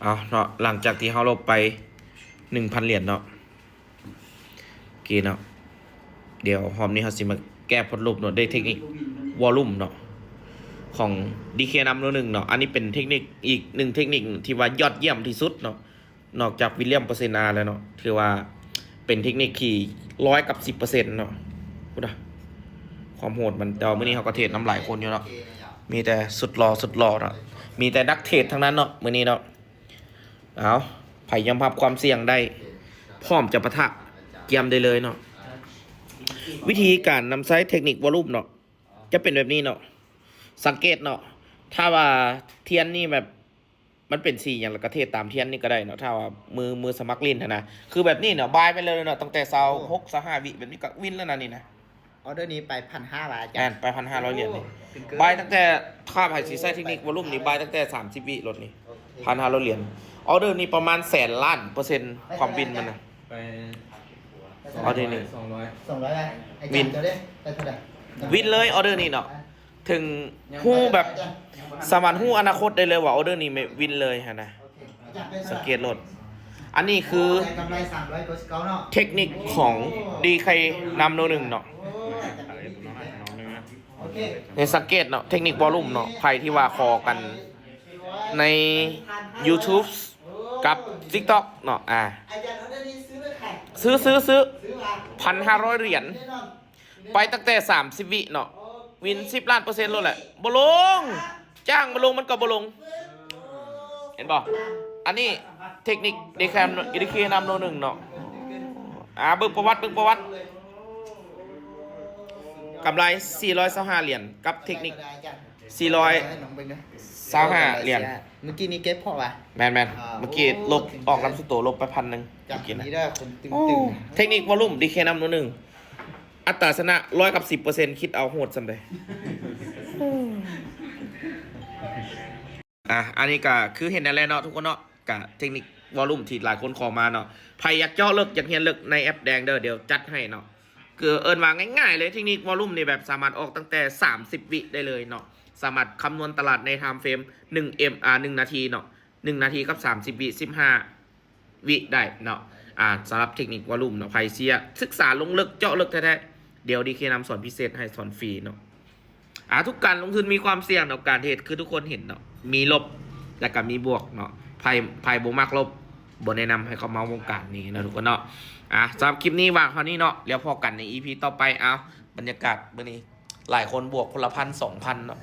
ເອົາເນາະ ຫຼັງຈາກທີ່ເຮົາລົບໄປໜຶ່ງພັນຫຼຽນເນາະ ໂອເຄເນາະ ດຽວຮອບນີ້ເຮົາຊິມາແກ້ພົດລົບເນາະ ດ້ວຍເທັກນິກວອລຸມເນາະ ຂອງ ດີເຄ ນຳໂນໜຶ່ງເນາະ. ອັນນີ້ເປັນເທັກນິກອີກໜຶ່ງເທັກນິກທີ່ວ່າຍອດຢ້ຽມທີ່ສຸດເນາະ ນອກຈາກ William Percent R ແລ້ວເນາະ ຖືວ່າເປັນເທັກນິກທີ່ຮ້ອຍກັບສິບເປີເຊັນເນາະ ພຸ້ນນະ ຄວາມໂຫດມັນ. ແຕ່ວ່າມື້ນີ້ເຮົາກໍເທຣດນຳຫຼາຍຄົນຢູ່ເນາະ ມີແຕ່ສຸດຫຼໍ່ສຸດຫຼໍ່ເນາະ ມີແຕ່ນັກເທຣດທັງນັ້ນເນາະມື້ນີ້ເນາະ. ເອົາ ໃຜຍອມຮັບຄວາມສ່ຽງໄດ້ ພ້ອມຈະປະທະ ກຽມໄດ້ເລີຍເນາະ. ວິທີການນຳໃຊ້ເທັກນິກວອລຸມເນາະ ຈະເປັນແບບນີ້ເນາະ ສັງເກດເນາະ ຖ້າວ່າທຽນນີ້ແບບ ມັນເປັນສີຫຍັງ ແລ້ວກໍເທຣດຕາມທຽນນີ້ກໍໄດ້ເນາະ ຖ້າວ່າມື ມືສະໝັກຫຼິ້ນຫັ້ນນະ ຄືແບບນີ້ເນາະ ບາຍໄປເລີຍເນາະ ຕັ້ງແຕ່ຊາວຫົກ ຊາວຫ້າວິ ແບບນີ້ກໍວິນແລ້ວນະນີ້ນະ. ອອເດີນີ້ໄປພັນຫ້າ ວ່າອາຈານ ແມ່ນ ໄປພັນຫ້າຮ້ອຍຫຼຽນນີ້ ເປັນເກີນ ບາຍຕັ້ງແຕ່ ຖ້າໃຜຊິໃຊ້ເທັກນິກວອລຸມນີ້ ບາຍຕັ້ງແຕ່ສາມສິບວິລົດນີ້ ໂອເຄ ພັນຫ້າຮ້ອຍຫຼຽນ. ອອເດີນີ້ປະມານແສນລ້ານເປີເຊັນ ຄວາມວິນມັນນະ ໄປ ອອເດີນີ້ ສອງຮ້ອຍ ສອງຮ້ອຍ ໄປ ອາຈານ ວິນ ເຈົ້າເດ້ ໄປເທົ່າໃດ? ວິນເລີຍ ອອເດີນີ້ເນາະ ເຖິງຮູ້ແບບ ສາມາດຮູ້ອະນາຄົດໄດ້ເລີຍວ່າ ອອເດີນີ້ແມ່ນວິນເລີຍຫັ້ນນະ. ໂອເຄ ອາຈານ ໄປເທົ່າໃດ? ສັງເກດໂລດ ອັນນີ້ຄື ໂອ້ ໄດ້ກຳໄລສາມຮ້ອຍກວ່າເກົ່າເນາະ ເທັກນິກຂອງ ໂອ້ ດີເຄ ນຳໂນໜຶ່ງເນາະ. ໂອ້ ໂອເຄ ໃຫ້ສັງເກດເນາະ ເທັກນິກວອລຸມເນາະ ໃຜທີ່ວ່າຂໍກັນໃນ YouTube ກັບ TikTok ເນາະ ອາ ອາຈານ ອອເດີນີ້ຊື້ຫຼືຂາຍ? ຊື້ ຊື້ ຊື້ ຊື້ວ່າ ພັນຫ້າຮ້ອຍຫຼຽນ ແນ່ນອນ ໄປຕັ້ງແຕ່ສາມສິບວິເນາະ ວິນສິບລ້ານເປີເຊັນໂລດແຫຼະ ບໍ່ລົງ ຈ້າງບໍ່ລົງ ມັນກໍບໍ່ລົງ ເຫັນບໍ່? ອັນນີ້ເທັກນິກ ດີເຄ ນຳໂນໜຶ່ງເນາະ ອາ ເບິ່ງປະຫວັດ ເບິ່ງປະຫວັດ ກຳໄລສີ່ຮ້ອຍຊາວຫ້າຫຼຽນ ກັບເທັກນິກສີ່ຮ້ອຍຊາວຫ້າຫຼຽນ. ເມື່ອກີ້ນີ້ເກັບເພາະວ່າ ແມ່ນໆ ອ່າ ເມື່ອກີ້ລົບ ໂອ້ ອອກນຳສຸໂຕ ລົບໄປພັນໜຶ່ງ ຈັບ ເມື່ອກີ້ນະ ນີ້ເດີ ຄົນຕຶງໆ ໂອ້ ເທັກນິກວອລຸມ ດີເຄ ນຳໂນໜຶ່ງ ອັດຕາຊະນະຮ້ອຍກັບສິບເປີເຊັນ ຄິດເອົາໂຫດສ່ຳໃດ. ອ່ະ ອັນນີ້ກະຄືເຫັນນັ້ນແຫຼະເນາະທຸກຄົນເນາະ ກະເທັກນິກວອລຸມທີ່ຫຼາຍຄົນຂໍມາເນາະ. ໃຜຢາກເຈາະເລິກ ຢາກຮຽນເລິກໃນແອັບແດງເດີ ດຽວຈັດໃຫ້ເນາະ. ຄືເອີ້ນວ່າງ່າຍໆເລີຍ ເທັກນິກວອລຸມນີ້ແບບສາມາດອອກຕັ້ງແຕ່ສາມສິບວິໄດ້ເລີຍເນາະ ສາມາດຄຳນວນຕະຫຼາດໃນທາມເຟຣມໜຶ່ງເອັມ ອ່າ ໜຶ່ງນາທີເນາະ ໜຶ່ງນາທີກັບສາມສິບວິ ສິບຫ້າ ວິໄດ້ເນາະ. ອ່າ ສຳລັບເທັກນິກວອລຸມເນາະ ໃຜຊິຢາກສຶກສາລົງເລິກເຈາະເລິກແທ້ໆ ດຽວດີເຄນຳສອນພິເສດໃຫ້ ສອນຟຣີເນາະ. ອ່າ ທຸກການລົງທຶນມີຄວາມສ່ຽງເນາະ ການເທຣດຄືທຸກຄົນເຫັນເນາະ ມີລົບ ແລ້ວກໍມີບວກເນາະ. ໃຜ ໃຜບໍ່ມັກລົບ ບໍ່ແນະນຳໃຫ້ເຂົ້າມາວົງການນີ້ເນາະທຸກຄົນເນາະ. ອ່າ ສຳລັບຄລິບນີ້ວ່າງເທົ່ານີ້ເນາະ ແລ້ວພໍ້ກັນໃນອີພີຕໍ່ໄປ. ເອົາ ບັນຍາກາດມື້ນີ້ຫຼາຍຄົນບວກຄົນລະພັນ ສອງພັນເນາະ